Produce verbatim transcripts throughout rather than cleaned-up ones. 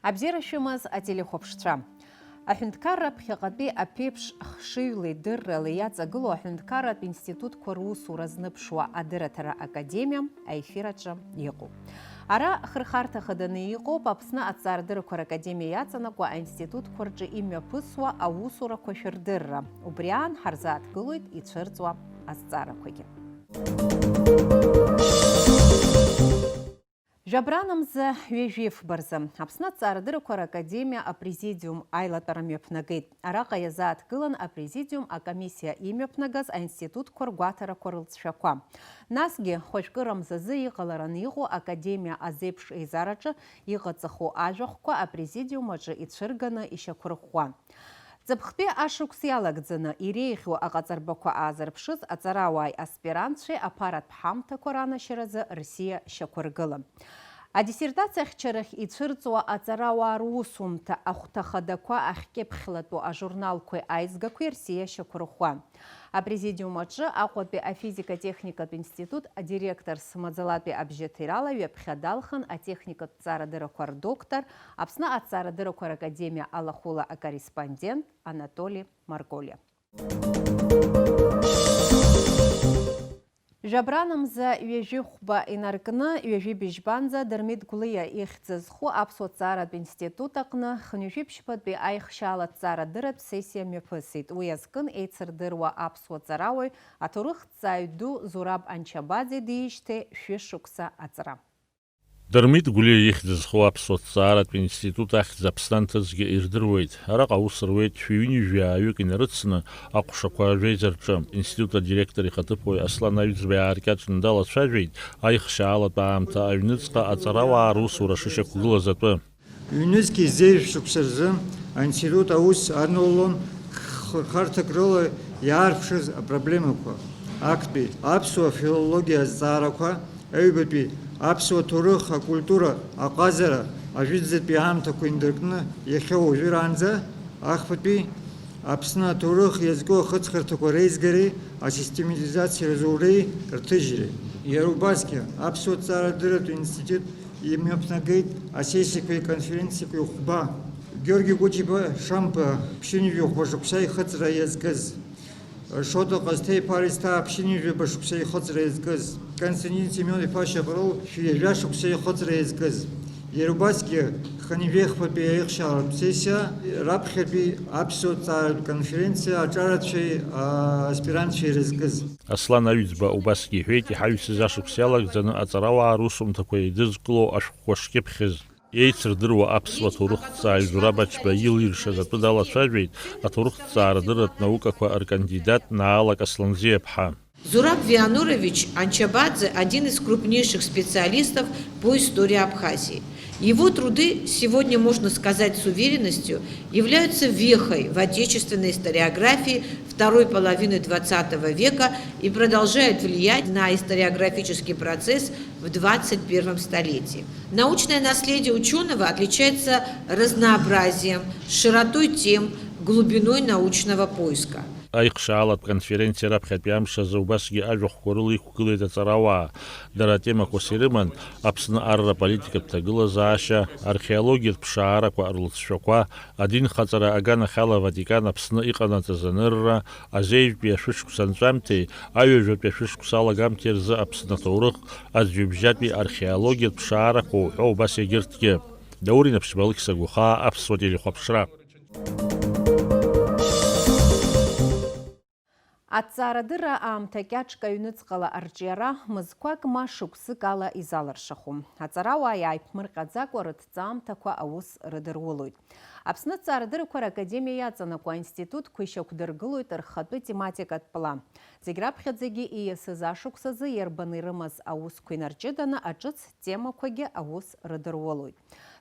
Абзиара шәымаз, ателехәаԥшцәа! Аҳәынҭқарра ԥхьаҟатәи аԥеиԥш хшыҩлеи дырралеи иаҵагылоу аҳәынҭқарратә институтқәа русура зныԥшуа адырраҭара академиа аефир аҿы иҟоуп. Ара хырхарҭа хаданы иҟоуп Аԥсны аҭҵаарадыррақәа ракадемиа иаҵанакуа аинститутқәа рҿы имҩаԥысуа аусурақәа шәырдырра. Убри аан ҳарзааҭгылоит ицәырҵуа азҵаарақәагьы. Жәабранамза ҩажәифба рзы Аԥсны аҭҵаарадыррақәа ракадемиа апрезидиум аилатәара мҩаԥнагеит. Араҟа иазааҭгылан апрезидиум акомиссиа имҩаԥнагаз аинститутқәа ргәаҭарақәа рылҵшәақәа. Насгьы, хәажәкырамзазы иҟалараны иҟоу академиа азеиԥш еизараҿы иҟаҵахо ажәахәқәа апрезидиум аҿы ицәырганы ишьақәырӷәӷәан. Ҵыԥхтәи ашықәс иалагӡаны иреиӷьу аҟаҵарбақәа аазырԥшыз аҵарауааи аспирантцәеи аԥаратә ҳамҭақәа ранашьаразы рсиа шьақәыргылан. Адиссертациа ахьчарахь ицәырҵуа аҵарауаа русумҭа ахәҭа хадақәа ахькьыԥхьлатәу ажурналқәеи аизгақәеи рсиа шьақәырӷәӷәан. Апрезидиум аҿы Аҟәатәи афизика-техникатә институт адиректорс маӡалатәи абжьаҭирала ҩаԥхьа далхын атехникатә ҭҵаарадыррақәа рдоктор, Аԥсны аҭҵаарадыррақәа ракадемиа алахәыла акорреспондент Анатоли Марголиа. Жәабранамза ҩажәи хәба инаркны, ҩажәи быжьбанӡа Дырмит Гәлиа ихьӡ зху Аԥсуа ҭҵааратә институт аҟны хынҩажәи ԥшьбатәи аихшьаала ҭҵаарадырратә сессиа мҩаԥысит. Уи азкын еицырдыруа аԥсуа ҵарауаҩ, аҭоурыхҭҵааҩ ду Зураб Анчабаӡе диижьҭеи шәышықәса аҵра. Дырмит Гәлиа ихьӡ зху Аԥсуа ҭҵааратә институт ахьӡ Аԥсны анҭыҵгьы ирдыруеит. Араҟа аус руеит шәи ҩынҩажәи ааҩык инарыцны аҟәшақәа жәеиза рҿы. Институт адиректор ихаҭыԥуаҩ Аслан Аҩӡба иааркьаҿны далацәажәеит аихшьаалатә аамҭа аҩныҵҟа аҵарауаа русура шышьақәгылаз атәы. Ҩнызқьи зеижә шықәса рзы аинститут аус анаулон хырхарҭак рыла иаарԥшыз апроблемақәа, актәи аԥсуа филологиа азҵаарақәа, аҩбатәи аԥсуа ҭоурых, акультура, аҟазара, ажәытәӡатәи аамҭақәа индыркны иахьа уажәраанӡа, ахԥатәи Аԥсны аҭоурых иазку ахыҵхырҭақәа реизгареи асистематизациа рзуреи рҭыжьреи. Иара убасгьы, Аԥсуа ҭҵаарадырратә институт имҩаԥнагеит асессиақәеи аконференциақәеи хәба, Георги Гәыџьба Шамба ԥшьынҩажәи хәба шықәса ихыҵра иазкыз, Шоҭа Ҟасҭеи-иԥа Аристаа ԥшьынҩажәаба шықәса ихыҵра иазкыз, Константин Семион-иԥа Шьаҟрыл шәи ҩажәа шықәса ихыҵра иазкыз, иара убасгьы хынҩажәи хԥатәи аихшьаалатә сессиа, раԥхьатәи аԥсуа ҭҵааратә конференциа аҿарацәеи аспирантцәеи ирызкыз. Аслан Аҩӡба убасгьы иҳәеит, иҳаҩсыз ашықәс иалагӡаны аҵарауаа русумҭақәа еидызкыло ашәҟәқәа шкьыԥхьыз. Еицырдыруа аԥсуа ҭоурыхҭҵааҩ Зураб Ачба илиршаз атәы далацәажәеит аҭоурыхҭҵаарадырратә наукақәа ркандидат Наала Касланӡиаԥҳа. Зураб Вианурович Анчабадзе — один из крупнейших специалистов по истории Абхазии. Его труды, сегодня можно сказать с уверенностью, являются вехой в отечественной историографии второй половины двадцатого века и продолжают влиять на историографический процесс в двадцать первом столетии. Научное наследие учёного отличается разнообразием, широтой тем, глубиной научного поиска. Аихшаалатә конференциа раԥхьатәи амш азы убасгьы ажәахәқәа рыла иқәгылеит аҵарауаа. Дара атемақәас ирыман Аԥсны арра политикатә ҭагылазаашьа, археологиатә ԥшаарақәа рлыҵшәақәа, адинхаҵара аганахьала Ватикан Аԥсны иҟанаҵаз анырра, азеижәтәи ашәышықәса анҵәамҭеи аҩажәатәи ашәышықәса алагамҭеи рзы Аԥсны аҭоурых, аӡҩыбжьатәи археологиатә ԥшаарақәа уҳәа убас егьырҭгьы. Даур Инаԥшьба, Алықьса Гәахаа, Аԥсуа телехәаԥшра. Аҭҵаарадырра аамҭа кьаҿк аҩныҵҟала арҿиара мызқәак ма шықәсык ала изалыршахом. Аҵарауаа иааиԥмырҟьаӡакәа рыҭҵаамҭақәа аус рыдырулоит. Аԥсны аҭҵаарадыррақәа ракадемиа иаҵанакуа аинститутқәа ишьақәдыргылоит рхатәы тематикатә план. Зегь раԥхьаӡагьы ииасыз ашықәс азы иарбан ирымаз аусқәа инарҷыданы аҿыц темақәагьы аус рыдырулоит.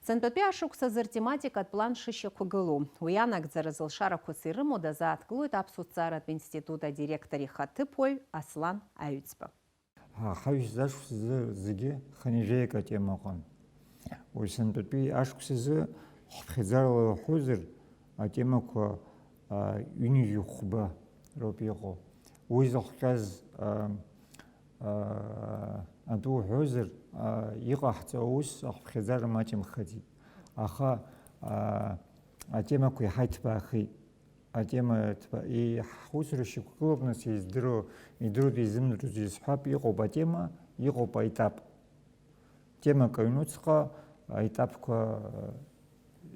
Сынтәатәи ашықәс азы ртематикатә план шышьақәгылоу, уи анагӡара зылшарақәас ирымоу дазааҭгылоит Аԥсуа ҭҵааратә институт адиректор ихаҭыԥуаҩ Аслан Аҩӡба. Ҳа-, ҳаҩсыз ашықәс азы зегьы хынҩажәеи акы атема ыҟан. Уи сынтәатәи ашықәс азы хыԥхьаӡарала уҳәозар, атемақәа, а, ҩынҩажәи хәба роуп иҟоу. Уи зыхҟьаз, а, а, атәы уҳәозар, а, иҟаҳҵо аус ахыԥхьаӡара маҷымхаӡеит. Аха Атемақәа иҳаиҭбаахеит. Атема ҭба-, и-, ҳусура шьақәгылоуп, нас, издыруа, идыруа, изымдыруа изҳәап, иҟоуп атема, иҟоуп аетап. Темак аҩнуҵҟа аетапқәа,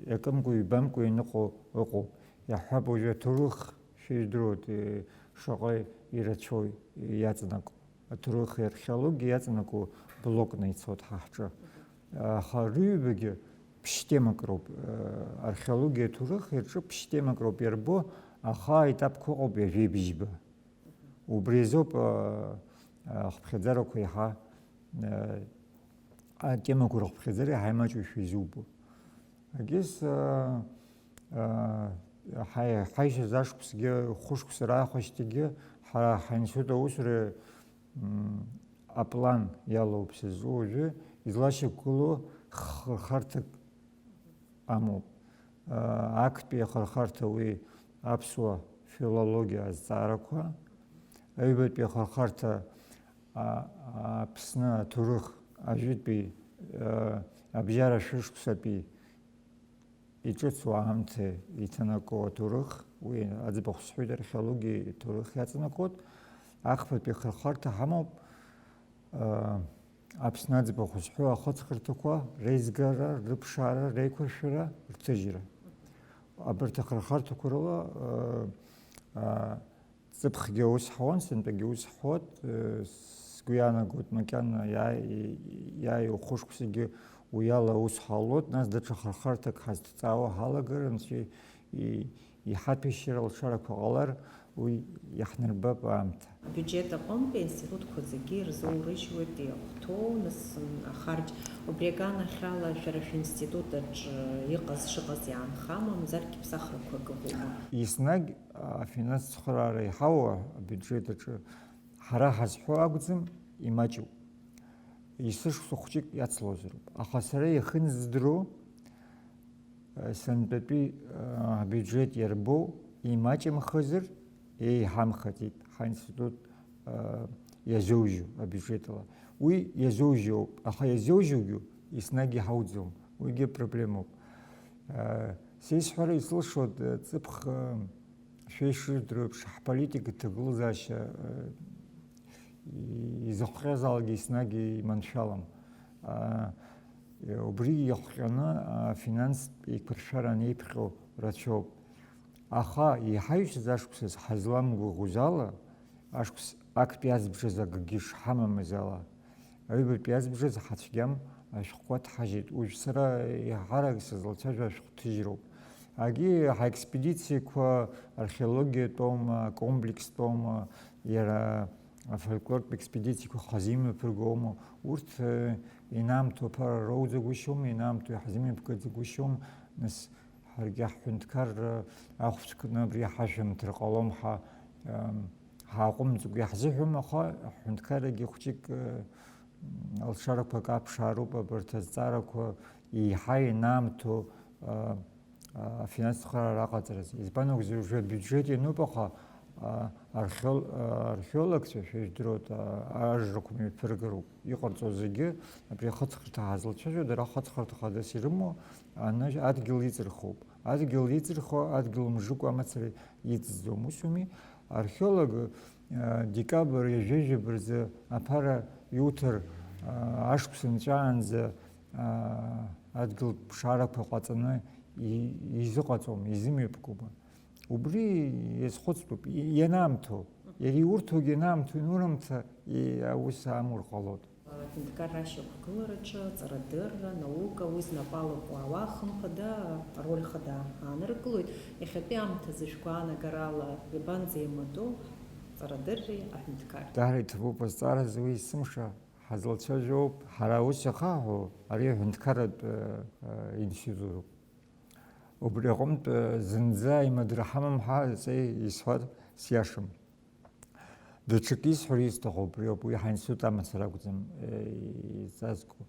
э, иакымкәа, ҩбамкәа ианыҟоу ыҟоуп. Иаҳҳәап, уажәы аҭоурых шәижәдыруеит, э, шаҟа ирацәоу иаҵанакуа. Аҭоурыхи археологиеи иаҵанакуа блокны ицоит ҳа ҳҿы. Аха рыҩбагьы ԥшь-темак роуп. Э, археологиа, аҭоурых ирҿы ԥшь-темак роуп иарбо, аха аетапқәа ыҟоуп ҩажәеи бжьба. Убри азоуп, э, э, ахыԥхьаӡарақәа еиҳа, э, атемақәа рыхыԥхьаӡара иаҳа имаҷушәа изубо. Егьыс, э, э, ҳаи-, ҳаишьаз ашықәсгьы, хәышықәса раахәашьҭагьы ҳара ҳаинститут аусура, м, аплан иалоуп сызу уажәы излашьақәгылоу хырхарҭак амоуп. Актәи ахырхарҭа уи аԥсуа филологиа азҵаарақәа, аҩбатәи ахырхарҭа, а, Аԥсны аҭоурых, ажәытәи, а, абжьара шәышықәсатәи иҿыцу аамҭа иҭанаку аҭоурых, уи аӡбахә сҳәоит, археологиа иҭоурых иаҵанакуеит. Ахԥатәи ахырхарҭа ҳамоуп, а, Аԥсны аӡбахә зҳәо ахыҵхырҭақәа реизгара, рыԥшаара, реиқәыршәара, рҭыжьра. Абарҭ ахырхарҭақәа рыла, э, э, ҵыԥхгьы аус ҳауан, сынтәагьы аус ҳуеит, э, сгәы иаанагоит, макьана иааи-, иааиуа хәышықәсагьы уи ала аус ҳалоит, нас даҽа хырхарҭак ҳазҭҵаауа ҳалагар, анцәа и-, иҳаҭәеишьара алшарақәа ҟалар, уи иаҳнарбап аамҭа. Абиуџьет аҟынтәи аинститутқәа зегьы ирзоурыжьуеит, иахәҭоу, нас, м, ахарџь. Убри аганахьала шәара шәинститут аҿы иҟаз шыҟаз иаанхама, мамзаргьы ԥсахрақәак ыҟоума? Еснагь афинанс цхыраара иҳауа абиуџьет аҿы ҳара ҳазҳәо акәӡам, имаҷуп. Есышықәса хәҷык иацлозароуп. Аха сара иахьынздыруа, э, сынтәатәи, э, абиуџьет иарбоу имаҷымхазар, еиҳамхаӡеит ҳаинститут, э, иазоужьу абиуџьетала. Уи иазоужьуп, аха иазоужьугьы еснагь иҳауӡом, уигьы проблемоуп. Э, са исҳәара исылшоит, э, ҵыԥх, э, Шәа ишыжәдыруа еиԥш, ҳполитика ҭагылазаашьа, э, изыхҟьазаалак еснагь иманшәалам. А, убри иахҟьаны афинанстә еиқәыршәара анеиԥхьо рацәоуп. Аха иҳаҩсыз ашықәсаз ҳазламгәыӷуаз ала, ашықәс актәи азбжаз акгьы шҳамамыз ала, аҩбатәи азбжаз ҳацәгьам ашәҟәқәа ҭҳажьит. Уажә сара еиҳарак сызлацәажәо ашәҟәҭыжьроуп. Егьи ҳаекспедициақәа археологиатәоума, акомплексҭоума, иара афольклортә експедициақәа хазы имҩаԥыргоума, урҭ, э, инаамҭоу аԥара роуӡагәышьоума, инаамҭоу иҳазымҩаԥгаӡагәышьоума, нас ҳаргьы ҳҳәынҭқарра ахәшә кны абри ҳашәымҭар ҟалом ҳәа, ам, ҳааҟәымҵкәа иаҳзыҳәом, аха ҳҳәынҭқаррагьы хәҷык, э, алшарақәак аԥшаароуп абарҭ азҵаарақәа еиҳа инаамҭоу, а, а, афинанстә цхыраара аҟаҵаразы. Избан акәзар, уажәы абиуџьет иануп, аха, а, археол-, а, археологцәа, шәа ижәдыруеит, а, ажрақәа мҩаԥыргароуп. Иҟарҵо зегьы абри ахыҵхырҭа ҳазлацәажәо, дара ахыҵхырҭа хадас ирымоу анышә-, адгьыл иҵырхуп. Адгьыл иҵырхуа, адгьыл мжыкәа амацара иҵӡом, усуми? Археолог, э, декабр ҩажәи жәаба рзы аԥара иуҭар, э, ашықәс нҵәаанӡа, э, адгьылтә ԥшаарақәа ҟаҵаны и-, изыҟаҵом, изымҩаԥгома. Убри иазхәыцтәуп, и-, ианаамҭоу, иара иурҭогьы ианаамҭоу, ианурымҭа, и-, аус амур ҟалоит. Аҳәынҭқарра ашьақәгылараҿы аҵарадырра, анаука, уи знапы алаку ауаа хымԥада ароль хада ааныркылоит. Иахьатәи аамҭазы шәгәаанагарала иабанӡеимадоу аҵарадырреи аҳәынҭқарреи? Даара иҭабуп азҵаараз, уи есымша ҳазлацәажәо ауп. Ҳара аус иахаҳҳәо ари аҳәынҭқарратә, э, э, институтуп. Убри аҟынтә, э, зынӡа аимадара ҳамам ҳәа исҳәар сиашам. Даҽакы исҳәар исҭаху убриоуп, уи ҳаинститут амацара акәӡам, э, иҵазкуа.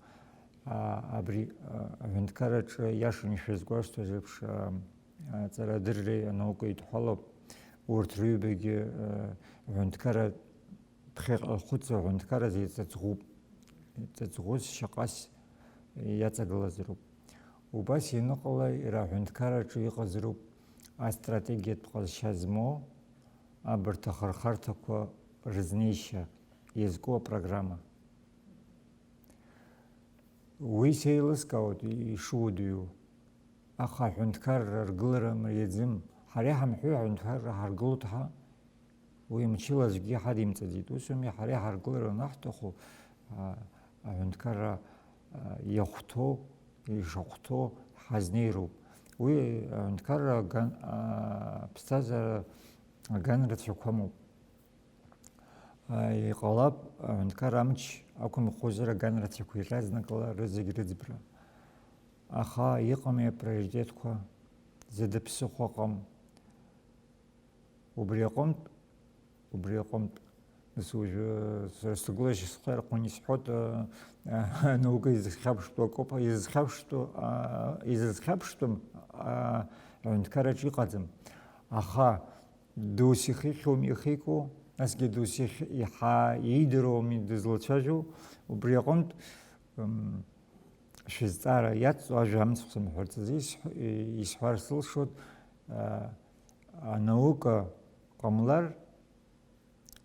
А, абри, а, аҳәынҭқарраҿы иашан ишәызгәасҭоз еиԥш, а, аҵарадырреи анаукеи идҳәалоуп. Урҭ рыҩбагьы, а, аҳәынҭқарра ԥхьаҟа хәыц аҳәынҭқарразы иҵаҵӷәуп. Иҵаҵӷәыз шьаҟас иаҵагылазароуп. Убас ианыҟала, иара аҳәынҭқарраҿы иҟазароуп астратегиатә ҟазшьа змоу абарҭ ахырхарҭақәа рызнеишьа иазку апрограмма. Уи сеилыскаауеит ишудыҩу, аха аҳәынҭқарра аргылара мариаӡам. Ҳара иҳамҳәои аҳәынҭқарра ҳаргылоит ҳәа? Уи мчыла аӡәгьы ҳадимҵаӡеит. Ус ауми, ҳара иҳаргылар анаҳҭаху, а, аҳәынҭқарра, а, иахәҭоу, ишахәҭоу ҳазнеироуп. Уи аҳәынҭқарра аган-, а, ԥсҭазаара аган рацәақәа амоуп. А, иҟалап, аҳәынҭқарра амч ақәымхозар, аган рацәақәа иаразнакала рызегь рыӡбра. Аха иҟами априоритетқәа, зда ԥсыхәа ыҟам. Убри аҟынтә, убри аҟынтә, нас уажәы сара сгәылашьа схы арҟәын исҳәоит, а, а, анаука изызхьаԥштәу акоуп, изызхьаԥштәу, а, изызхьаԥштәым, а, аҳәынҭқарраҿы иҟаӡам. Аха дус ихихьоуми ихику, насгьы дус ихь-, иҳа-, иидыруами дызлацәажәо, убри аҟынтә, м, шәызҵаара иацҵо ажәа амцхә сымҳәарц азы исҳ-, исҳәар сылшоит, а, анаука ҟамлар,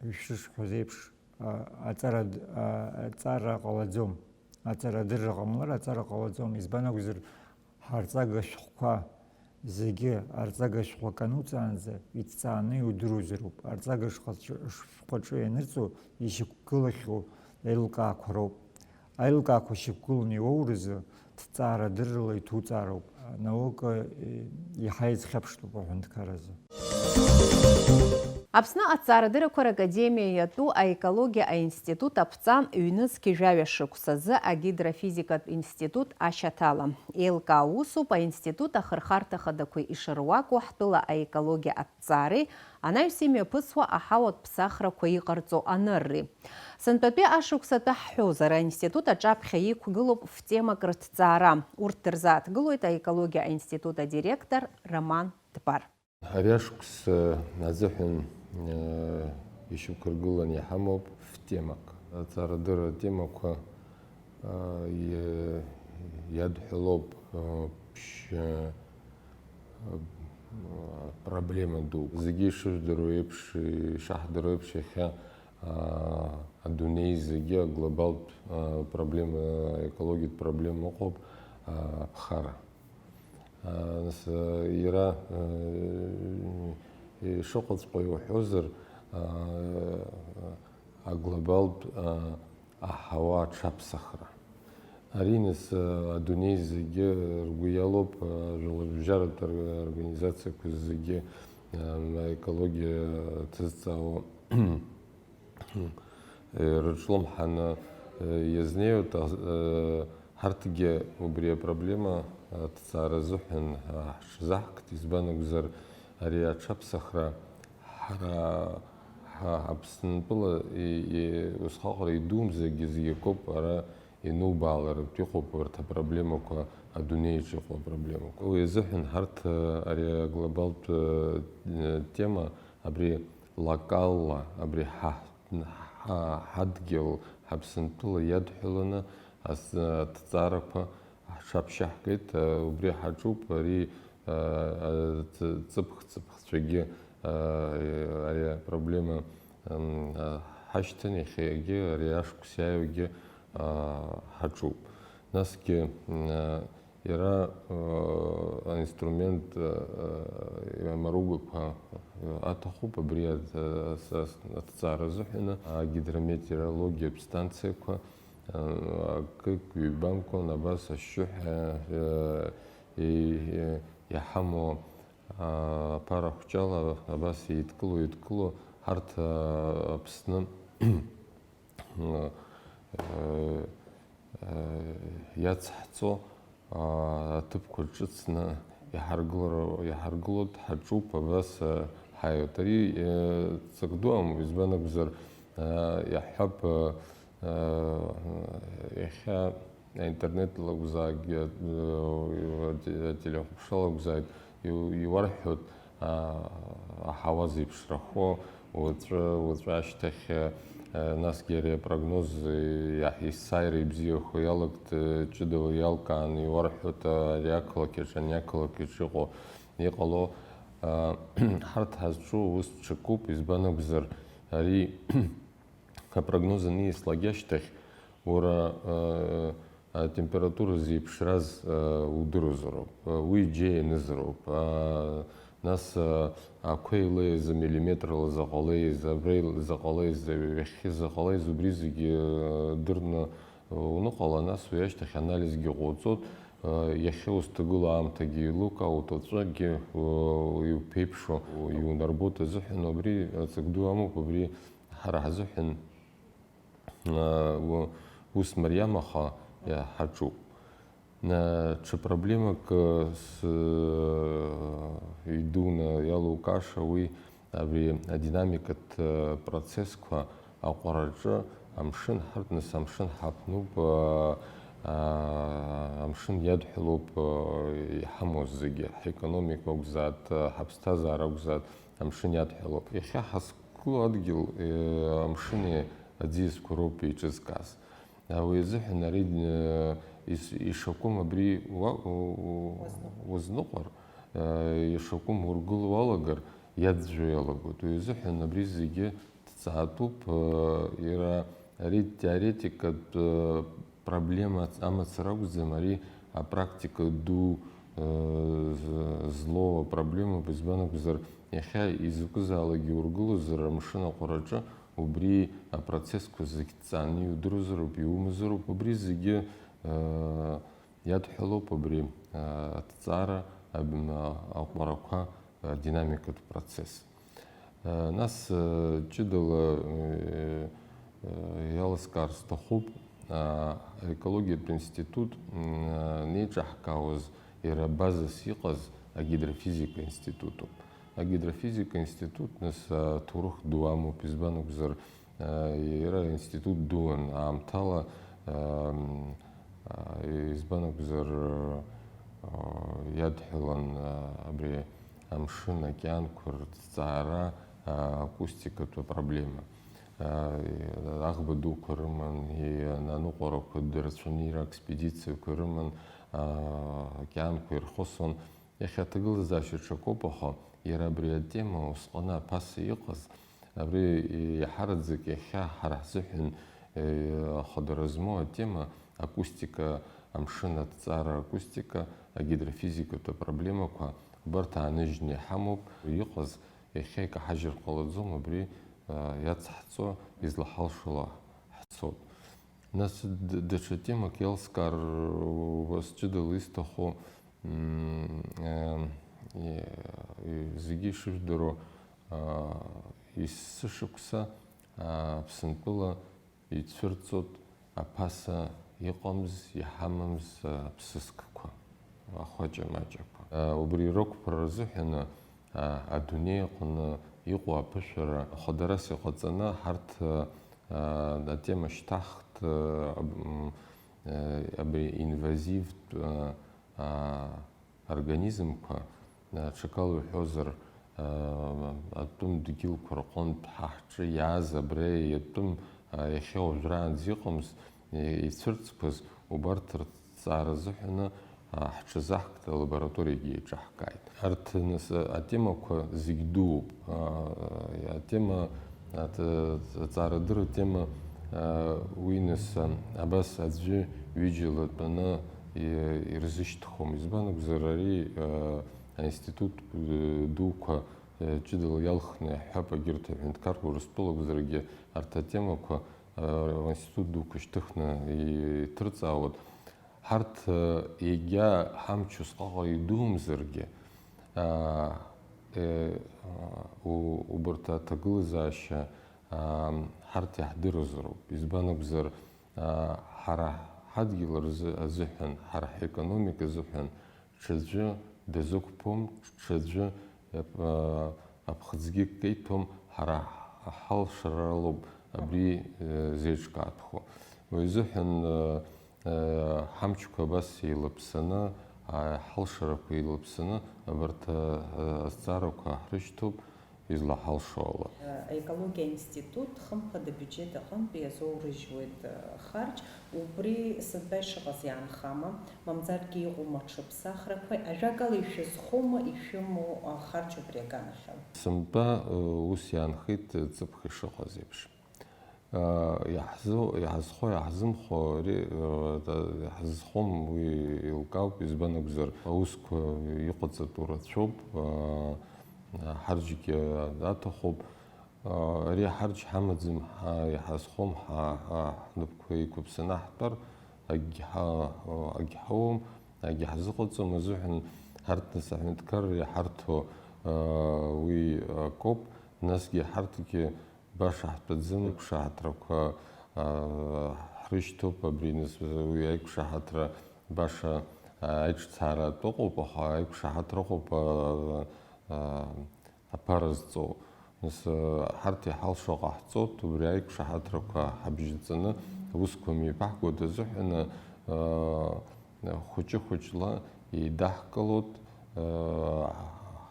ишышҳәоз еиԥш, а, аҵара д-, а, аҵара ҟалаӡом. Аҵара адырра ҟамлар, аҵара ҟалаӡом. Избан акәзар, ҳарҵага шәҟәқәа зегьы арҵага шәҟәы акы ануҵаанӡа, иҭҵааны иудыруазароуп. Арҵага шҟаҿ-, шәҟәаҿы ианырҵо ишьақәгылахьоу аилкаақәа роуп. Аилкаақәа шьақәгыланы иуоуразы, ҭҵаарадыррала иҭуҵаароуп. Анаука, е, иаҳа изхьаԥштәуп аҳәынҭқарразы. Аԥсны аҭҵаарадыррақәа ракадемиа иатәу аекологиа аинститут аԥҵан ҩнызқь жәаҩа шықәсазы агидрофизикатә институт ашьаҭала. Еилкаау усуп аинститут ахырхарҭа хадақәа ишыруаку ҳтәыла аекологиа аҭҵаареи анаҩс имҩаԥысуа аҳауатә ԥсахрақәа иҟарҵо анырреи. Сынтәатәи ашықәсатәы ҳҳәозар, аинститут аҿаԥхьа иқәгылоуп фтемак рыҭҵаара. Урҭ дырзааҭгылоит аекологиа аинститут адиректор Роман Дбар. Ари ашықәс азыҳәан, э, ишьақәыргыланы иҳамоуп фтемак. Аҵарадырра атемақәа, э, иа-, иадҳәалоуп, э, ԥшь-, э, проблема ду. Зегьы ишыжәдыруа еиԥш, ишаҳдыруа еиԥш, иахьа, а, адунеи зегьы аглобалтә, а, проблема, аекологиатә проблема ыҟоуп, а, аԥхара. А, нас, а, иара, а, ишыҟаҵәҟьоу иуҳәозар, а, аглобалтә, а, аҳауа аҽаԥсахра. Ари, нас, а, адунеи зегьы ргәы иалоуп, а, жәларбжьаратә ор-, организациақәа зегьы, а, аекологиа ҭызҵаауа, э, рыҿлымҳаны, э, иазнеиуеит, а, э, ҳарҭгьы убри апроблема, а, аҭҵаара азыҳәан, а, ҳҽазаҳкт, избан акәзар, ари аҽаԥсахра ҳара, ҳа, Аԥсынтәыла и-, и-, усҟаҟара идумзаргьы зегь акоуп, ара инубаалартә иҟоуп урҭ апроблемақәа адунеиаҿ иҟоу апроблемақәа. Уи азыҳәан ҳарҭ, а, ари аглобалтә, а, тема абри локалла, абри ҳа, ҳа, ҳадгьыл, Аԥсынтәыла иадҳәаланы ас-, аҭҵаарақәа ҳҽаԥшьаҳгеит, а, убри ҳаҿуп, ари, а, а, ҵ-, ҵыԥх-ҵыԥхцәагьы, а, ари апроблема, м, а, ҳашьҭан, иахьагьы ари ашықәс иааиуагьы, а, ҳаҿуп. Насгьы, м, а, иара, а, аинструмент, а, а, амаругақәа аҭахуп, абри а-, а-, а-, аҭҵаара азыҳәаны агидрометеорологиатә станциақәа, акык ҩбамкәан абас ашьшьыҳәа, э, и-, и-, иҳамоу, а, аԥара хәҷала абас еидкыло, еидкыло, ҳарҭ, а, Аԥсны, э, э, иацҳҵо, аа, аҭыԥқәа ҿыцны иҳаргылар-, иҳаргылоит, ҳаҿуп, абас, аа, ҳаиуеит. Ари, э, ҵак ду амоуп, избан акәзар, аа, иаҳҳәап, аа, аа, иахьа аинтернет лакәзаак, э, ателехәаԥшра лакәзааит, иу-, иуарҳәоит, аа, аҳауа зеиԥшрахо, Уаҵәы, уаҵәы ашьҭахь, э, насгьы ари апрогноз, э, иаҳ-, есааира ибзиахо иалагт, э, ҷыдала иалкааны иуарҳәоит, э, ари ақалақь аҿы, ани ақалақь аҿы иҟоу, иҟало. Э, ҳарҭ ҳазҿу ус ҽакуп, избан акәзар, ари апрогноз аниаслак ашьҭахь, уара, э, атемпература зеиԥшраз, э, удыруазароуп, э, уи џьа ианызароуп. Э, нас, э, ақәа илеиз амиллиметрала заҟа леиз, абра заҟа леиз, ҩахьхьи заҟа леиз, убри зегьы, э, дырны, э, уныҟала, нас уи ашьҭахь анализгьы ҟауҵоит, э, иахьа узҭагылоу аамҭагьы еилукаауеит, уаҵәгьы, э, иуԥеиԥшу иунарбоит азыҳәан, убри ҵак ду амоуп, убри ҳара ҳзыҳәан, э, у-, ус мариамаха, э, ҳаҿуп. Э, ҽа проблемак, э, с-, э, идуны иалукааша уи абри адинамикатә, э, процессқәа аҟәараҿы амшын, ҳарҭ нас амшын ҳаԥнуп, э, э, амшын иадҳәалоуп, э, иҳамоу зегьы, ҳекономика акәзааит, э, ҳаԥсҭазаара акәзааит, амшын иадҳәалоуп. Иахьа ҳазқәгылоу адгьыл, э, амшыни аӡиасқәа роуп еиҿызкааз. Уи азыҳәан ари, э, ис-, ишакәым абри уа-, у-, у-, уазныҟәар, э, ишакәым ургыло уалагар, иаӡәӡәо иалагоит. Уи азыҳәан абри зегьы дҵаатәуп, э, иара ари теоретикатә, э, проблема амацара акәӡам, ари апрактика ду, э, з-, злоу апроблемоуп, избан акәзар, иахьа изакәызаалакгьы ургылозар амшын аҟәараҿы, убри апроцессқәа зегь дҵааны иудыруазароуп, иумазароуп, убри зегьы, э, иадҳәалоуп абри, э, аҭҵаара, аб-, м, аҟәарақәа, э, динамикатә процесс. Э, нас, э, ҷыдала, э, э, иаласкаар сҭахуп, э, аекологиатә институт, м, э, неиҿаҳкаауаз иара базас иҟаз агидрофизика институтуп. Агидрофизика институт, нас, аҭоурых ду амоуп, избан акәзар, э, иара институт дуан аамҭала, э, м, э, избан акәзар, э, иадҳәалан, э, абри амшын океанқәа рҭҵаара, э, акустикатә апроблема. Э, аӷба дуқәа рыман, и-, аныҟәарақәа дырцәаны ира-, экспедициақәа рыман, э, океанқәа ирхысуан. Иахьа аҭагылазаашьа ҽакоуп, аха иара абри атема усҟаны аԥаса иҟаз, абри иаҳараӡак иахьа ҳара ҳзыҳәан, э, ахадара змоу атема, акустика, амшын аҭҵаара акустика, агидрофизикатә апроблемақәа, убарҭ ааныжьны иҳамоуп. Иҟаз иахьа икаҳажьыр ҟалаӡом, абри, э, иацҳҵо, излаҳалшо ала ҳцоит. Нас д-, даҽа темак иалскаар, уа сҷыдала исҭаху, м, э, э, зегьы ишыжәдыруа, а, есышықәса, а, Аԥсынтәыла ицәырҵуеит аԥаса иҟамз, иҳамамз, а, аԥсыскқәа, ахәаҷа-маҷақәа. А, убри рықәԥара рзыҳәаны, а, адунеи аҟны иҟоу аԥышәара хадарас иҟаҵаны ҳарҭ, а, а, атема шьҭаҳхт, а, аб-, м, а, абри инвазивтә, а, а, организмқәа, а, ҽакала уҳәозар, а, атәым дгьылқәа рҟынтә ҳа ҳҿы иааз абра иатәым, а, иахьа уажәраанӡа иҟамз, и-, ицәырҵқәаз убарҭ рҭҵаара азыҳәаны, а, ҳҽазаҳкт, алабораториагьы еиҿаҳкааит. Арҭ, нас, атемақәа зегь дууп. А, атема, аҭ-, аҭҵаарадырра атема, а, уи, нас, а, абас аӡәы ҩыџьала тәаны и-, ирзышьҭхом. Избан акәзар, ари, а, аинститут, э, дуқәа, э, ҷыдала иалхны иаҳҳәап, егьырҭ аҳәынҭқарра Урыстәыла акәзаргьы, арҭ атемақәа, э, аинститут дуқәа шьҭыхны иҭырҵаауеит. Ҳарҭ, э, егьа ҳамч усҟаҟа идумзаргьы, а, э, у-, убарҭ аҭагылазаашьа, а, ҳарҭ иаҳдыруазароуп. Избан акәзар, а, ҳара ҳадгьыл рзы-, азыҳәан, ҳара ҳекономика азыҳәан ҽаӡәы дазықәԥом, ҽаӡәы, а, аԥхӡгьы кеиҭәом, ҳара ҳалшаралоуп абри, э, зеиҿкаатәхо. Уи азыҳәан, э, э, ҳамчқәа абас еилаԥсаны, а, ҳалшарақәа еилаԥсаны, абарҭ, э, азҵаарақәа ҳрышьҭоуп. излаҳалшо ала. Аекологиа аинститут хымԥада абиуџьет аҟынтә иазоурыжьуеит харџь, убри сынтәа ишыҟаз иаанхама, мамзаргьы иҟоума аҽыԥсахрақәа, ажәакала, ишәызхоума ишәымоу ахарџь убри аганахьала? Сынтәа ус иаанхеит ҵыԥх ишыҟаз еиԥш. Иаҳзо-, иаҳзхо, иаҳзымхо, ари, э, иаҳзызхом, уи еилкаауп, избан акәзар, аусқәа иҟаҵатәу рацәоуп, э, ҳарџьгьы аҭахуп. Э, ари ҳарџь ҳамаӡам, ҳа-, иаҳазхом, ҳа-, ҳа-, ҳнапқәа еиқәыԥсаны ҳтәар, акгьы ҳа-, акгьы ҳауам, акгьы ҳзыҟаҵом азыҳәан, ҳарҭ нас аҳәынҭқарра иҳарҭо, э, уи акоуп, насгьы ҳарҭгьы Баша ҳтәаӡам, аиқәшаҳаҭрақәа, аа, ҳрышьҭоуп, абри нас уи аиқәшаҳаҭра баша, аа, аиҿцааратә ыҟоуп, аха аиқәшаҳаҭра ыҟоуп, аа, аа, аԥара зҵоу. Нас, аа, ҳарҭ иҳалшо ҟаҳҵоит, убри аиқәшаҳаҭрақәа ҳабжьаҵаны аусқәа мҩаԥаҳгоит азыҳәан, аа, хәыҷы-хәыҷла еидаҳкылоит, аа,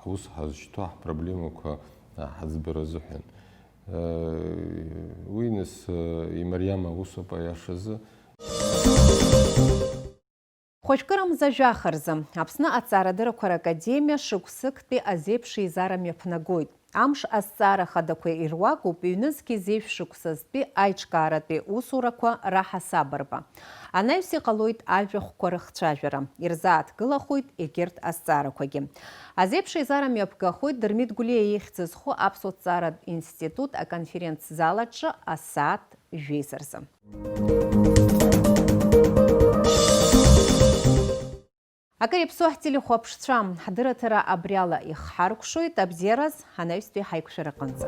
ҳус ҳазшьҭоу ҳпроблемақәа, аа, ҳаӡбара азыҳәан. Уи нас имариам аусуп аиашазы. Хәажәкырамза жәаха рзы Аԥсны Аҭҵаарадыррақәа Ракадемиа шықәсыктәи азеиԥш еизара мҩаԥнагоит. Амш азҵаара хадақәа ируакуп ҩнызқьи зеижә шықәсазтәи аиҿкааратәи усурақәа раҳасабырба. Анаҩс иҟалоит ажәахәқәа рыхцәажәара. Ирзааҭгылахоит егьырҭ азҵаарақәагьы. Азеиԥш еизара мҩаԥгахоит Дырмит Гәлиа ихьӡ зху Аԥсуа ҭҵааратә институт аконференц-зал аҿы асааҭ жәеиза рзы. Акыр иаԥсоу ҳтелехәаԥшцәа, ҳдырраҭара абриала ихҳаркәшоит, абзиараз, анаҩстәи ҳаиқәшәараҟынӡа.